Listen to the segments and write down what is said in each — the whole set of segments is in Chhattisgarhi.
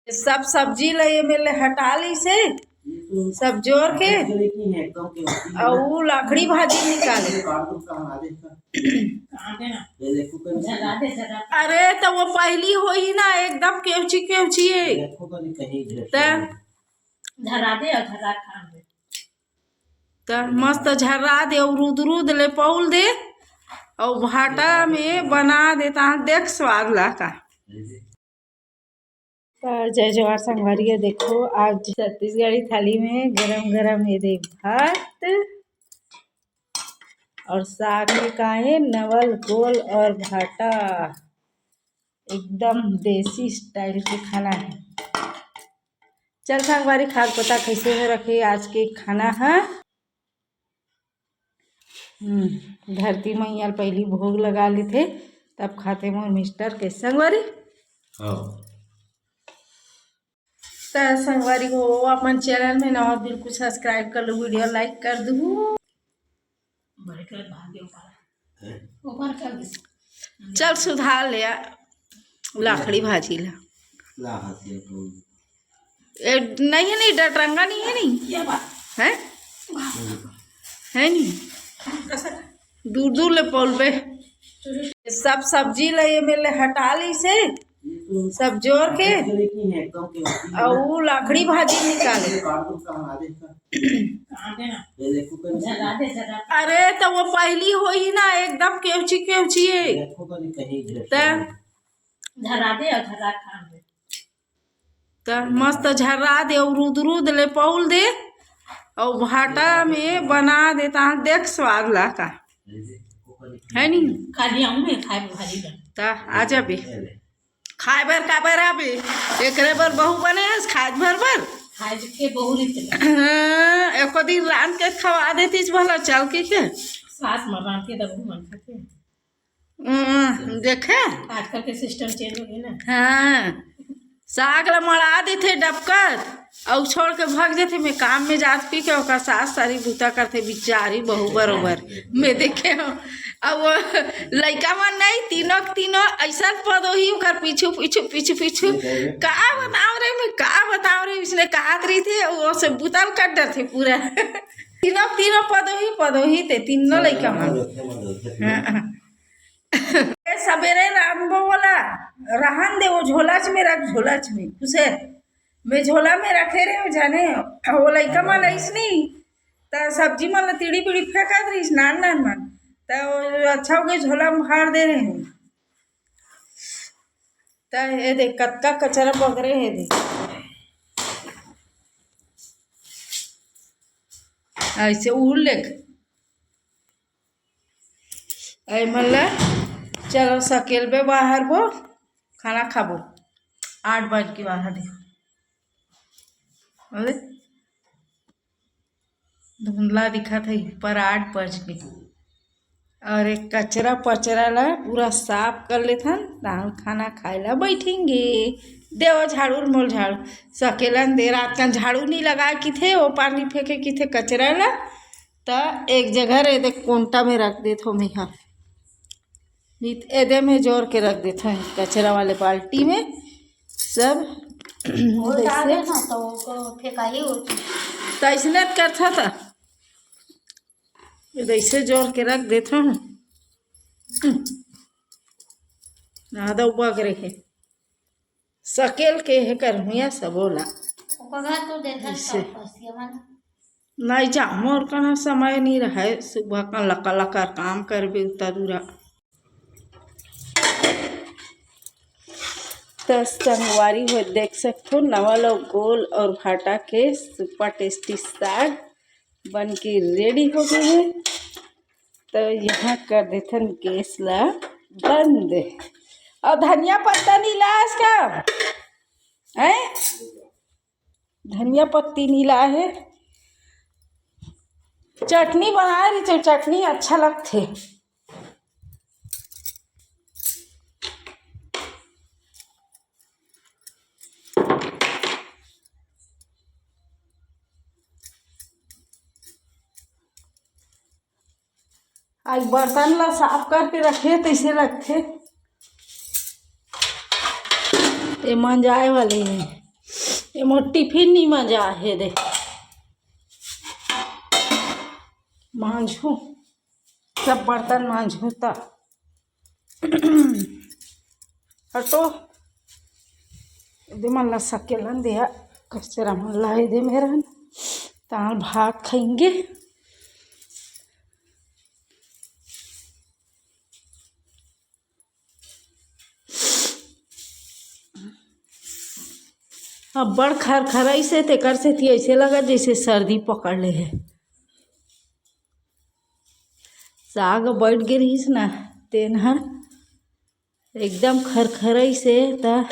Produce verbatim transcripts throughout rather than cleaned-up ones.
सब सब्जी ल ये मेर ले हटा लिस हे, सब जोर के, अउ लाखड़ी भाजी निकाले। अरे, त वो पहिली होही ना, एकदम केवची केवची हे। त झर्रा दे अउ झर्रा खा ले। त मस्त झर्रा दे अउ रुद रुद ले पउल दे अउ भाटा में बना दे, तहाँ देख स्वाद ला का। त जय जोहार संगवारी हो, देखो आज छत्तीसगढ़ी थाली में गरम गरम ये दे भात अउ साग में का हे, नवल, गोल अउ भाटा, एकदम देसी style के खाना हे। चल संगवारी, खा के बता कइसे हो रखे आज के खाना ह। हम्म, धरती मैया ल पहिली भोग लगा लेथे, तब खाथे मोर मिस्टर के संगवारी। हाँ। त संगवारी हो, अपन channel में नवा बिल्कुल subscribe कर लू, video like कर दू। बड़े कर भागे ऊपर। हैं? ऊपर कर दे। चल सुधार ले आ, लाखड़ी भाजी ला। ला हाथ से तो। ए, नहीं है नहीं, डटरंगा नहीं है नहीं। ये बात। हैं? है नहीं। दूर दूर ले पउल बे। सब सब्जी ल ये मेर ले हटा लिस हे, सब जोर के, अउ लाखड़ी भाजी निकाले। अरे, त वो पहिली होही ना, एकदम केवची केवची हे। त झर्रा दे अउ झर्रा खा ले। त मस्त झर्रा दे अउ रुद रुद ले पउल दे अउ भाटा में बना दे, तहाँ देख स्वाद ला का। है नी? खाली आऊँ मैं खाए भाजी बन। त आ जाबे। खाए बर काबर आबे? एकरे बर बहू बने हस, खाए भर बर? खाए के बहू नहीं चला। हाँ, एको दिन रांध के खवा देतिस भला, चल के के? सास मन रांध के दबू मन खाते। हम्म, देखे? आजकल के system change हो गया ना। हाँ, साग ला मड़ा देथे डबकत, अउ छोड़ के भाग जाथे। मैं काम में जात पी के ओकर सास सारी बूता करथे, बिचारी बहू बरोबर। मैं देखे हूँ, अब वो लइका मन नहीं, तीनों के तीनों ऐसा पदोही ओकर पीछू, पीछू, पीछू, पीछू। का बताओ रे, मैं का बताओ रे, इसने कहात रही थे, वो से बुतल कर डरथे पूरा। तीनों के तीनों पदोही, पदोही ते तीनों लइका मन। हाँ। ए, सबेरे रांधबो ओला, रहन दे, वो झोलाच में रख, झोलाच में, खुसे। मैं झोला में रखे रहे हो जाने, वो लइका मन अइसनी, त सब्जी मन ला तिड़ी बिड़ी फेंकत रहिस, नान नान मन। त वो अच्छा हो गई, झोला में भर दे रहे हैं। त ये देख, कतका कचरा पकड़े हे देख। ऐसे उड़ ले। ऐ मन ला चलो सकेलबे बाहर बो, खाना खाबो। आठ बज के बाहर देखो। अरे धुंधला दिखत है, पर आठ बज के। अउ एक कचरा पचरा ला पूरा साफ कर लेथन, तहन खाना खाए ला बैठेंगे। देव झाड़ू मोल झाड़ू, सकेलन दे रात कन झाड़ू नहीं लगाए किथे, वो पानी फेंके किथे कचरा ला, त एक जगह रे देख कोंटा में रख देथो मेहा। नहीं त एदे में जोर के रख देथो कचरा वाले बाल्टी में सब। वो डाल दे ना तो फेंकाही होती। त ऐसने करथा त ये तो ऐसे जोर के रख देथो। आधा उबा के रखे। सकेल के हे कर हुआ सबो ला। ओकर घर तो देखा ऐसे। नहीं जा, मोर कना समय नहीं रहे, सुबह का लका लका काम करबे उतना दूरा। त संगवारी हो देख सकथो, नवा लो गोल अउ भाटा के super tasty साग बन के ready हो गए हे। त यहाँ कर देथन गैस ला बंद। अउ धनिया पत्ता नहीं लास का? हैं? धनिया पत्ती नहीं लाए हे। चटनी बनाए रही, चटनी अच्छा लगथे। आज बर्तन ला साफ करके रखे, तैसे लगथे। ये मंजाए वाले हैं। ये मोर टिफिन नहीं मजा हे दे। मांझू, सब बर्तन मांझू त। हटो, दे मन ला सकेलन दिया, कचरा मन ला दे मेरा, ताल भात खाएंगे। अब्बड़ खरखराइस हे, तेकर सेती अइसे लगत जइसे सर्दी पकड़ ले हे। साग बैठ गे रहिस ना, तेन ह एकदम खरखराइस हे, त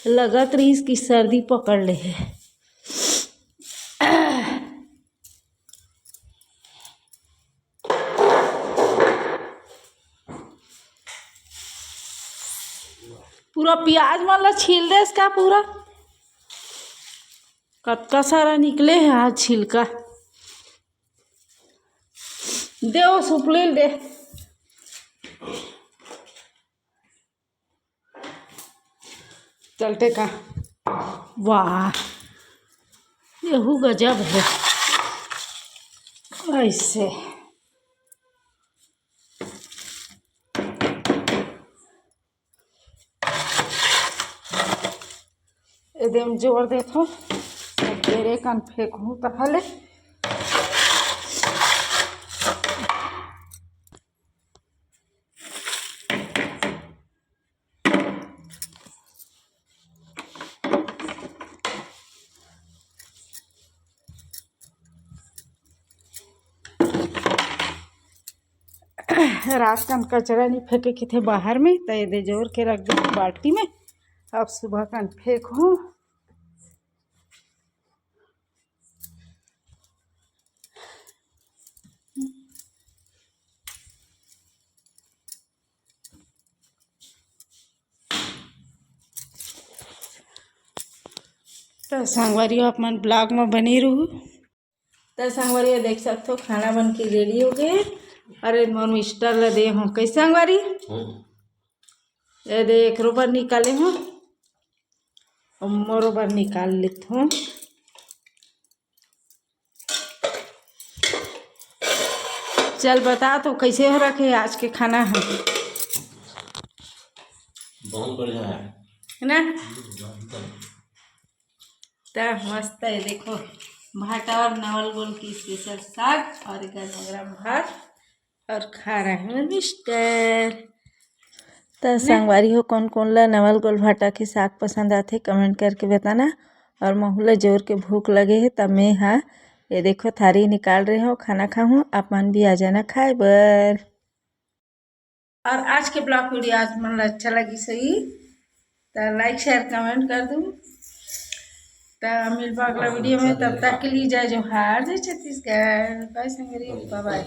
लगत रहिस कि सर्दी पकड़ ले हे। पूरा प्याज मन ला छील देस का पूरा? कतका सारा निकले हे आज छिलका। दे ओ सुपली ल दे। चलते का। वाह, यहू गजब हे। ऐसे एदे म जोर देथो, सब बेरे कन फेंकहूँ तहले। रात कन कचरा नहीं फेंके किथे बाहर में, त एदे जोर के रख दे बाल्टी में। अब सुबह कन फेंकहूँ। त संगवारी हो, आप मन vlog में बने रहू। त संगवारी हो, देख सकथो, खाना बन के ready हो गए। अरे, मोर mister ला दे हूँ। कैसे संगवारी? ये दे, एकरो बर निकाले हूँ, अउ मोरो बर निकाल लेथों। चल बता तो, कैसे हो रखे आज के खाना ह? बहुत बढ़िया है। है ना? त मस्त है, देखो, भाटा और नवल गोल की special साग और गरम गरम भात और खा रहे हैं mister। त संगवारी हो, कौन कौन ला नवल गोल भाटा के साग पसंद आथे, comment करके बताना। और महू ला जोर के भूख लगे हे, त मैं हा ये देखो थारी निकाल रहे हो, खाना खाहूँ, आप मन भी आ जाना खाए बर। और आज के vlog video आप मन ला अच्छा लगी सही, त like share comment कर दू। त मिलबा अगला video में, तब तक के लिए जय जोहार, जय छत्तीसगढ़, bye संगवारी, bye bye।